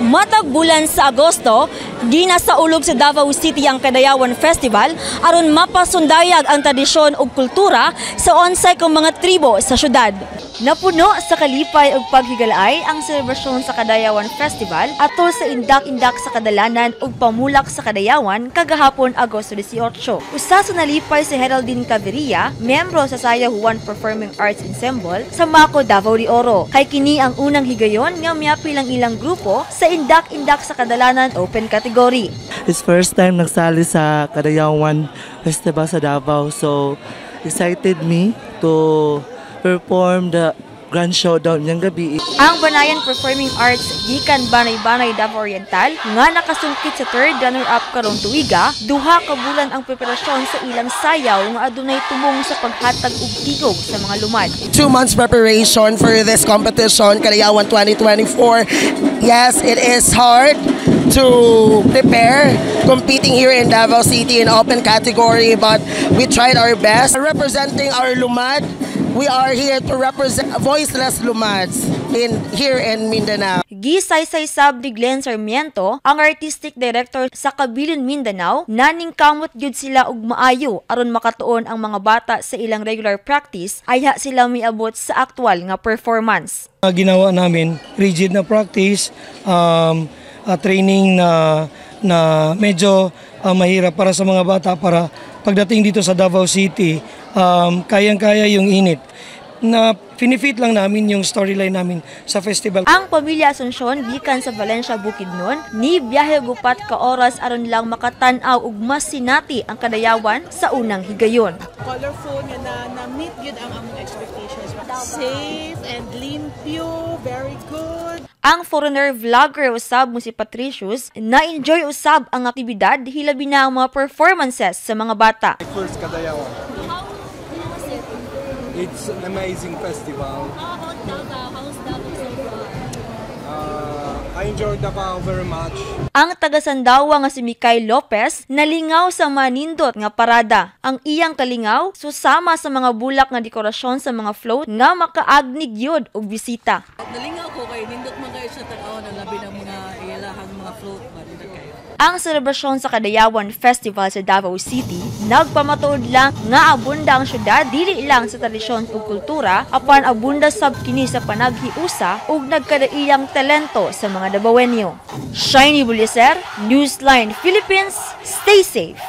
Matag bulan sa Agosto, ginasaulog sa Davao City ang Kadayawan Festival aron mapasundayag ang tradisyon ug kultura sa 11 ka mga tribo sa syudad. Napuno sa kalipay ug paghigalaay ang selebrasyon sa Kadayawan Festival atol sa indak-indak sa kadalanan ug pamulak sa Kadayawan kagahapon, Agosto 18. Usa sa nalipay si Geraldine Caveria, miyembro sa Saya Juan Performing Arts Ensemble sa Maco, Davao de Oro. Kay kini ang unang higayon nga miapil ang ilang grupo sa indak-indak sa kadalanan open category. It's first time nagsali sa Kadayawan Festival sa Davao. So, excited me to perform the Grand Showdown ngayong gabi. Ang Banayan Performing Arts gikan Banay-Banay, Davao Oriental nga nakasungkit sa third runner-up karong tuiga, 2 ka bulan ang preparasyon sa ilang sayaw nga adunay tumong sa paghatag og tigog sa mga lumad. 2 months preparation for this competition, Kadayawan 2024. Yes, it is hard to prepare competing here in Davao City in open category, but we tried our best. Representing our Lumad, we are here to represent voiceless Lumads in here in Mindanao. Gisaysay sab ni Glenn Sarmiento, ang artistic director sa Kabilin Mindanao, naningkamot gyud sila og maayo aron makatuon ang mga bata sa ilang regular practice ayha sila miabot sa aktual nga performance. Ginawa namin, rigid na practice, training na na medyo mahirap para sa mga bata para pagdating dito sa Davao City, kayang-kaya yung init. Na finifit lang namin yung storyline namin sa festival. Ang pamilya Asuncion gikan sa Valencia, Bukidnon, ni biyahe og 4 ka oras aron lang makatan-aw ug masinati ang Kadayawan sa unang higayon. Colorful nga na na-meet gyud ang among expectations. Safe and limpyo, very good. Ang foreigner vlogger usab mo si Patricius, na-enjoy usab ang aktibidad, hilabi na ang mga performances sa mga bata. First Kadayawan. It's an amazing festival. How about Davao? How's Davao so far? I enjoyed Davao very much. Ang taga Sandawa nga si Mikay Lopez nalingaw sa manindot nga parada. Ang iyang kalingaw susama sa mga bulak nga dekorasyon sa mga float nga makaagni gyud og bisita. Nalingaw ko kay nindot man kayo sa tan-aw ng labi ng mga ilahang mga float ba, nindot kayo. Ang selebrasyon sa Kadayawan Festival sa Davao City nagpamatuod lang nga abunda ang syudad dili lang sa tradisyon ug kultura apan abunda sab kini sa panaghiusa ug nagkadaiyang talento sa mga Dabawenyo. Shiny Bulyeser, Newsline Philippines, stay safe.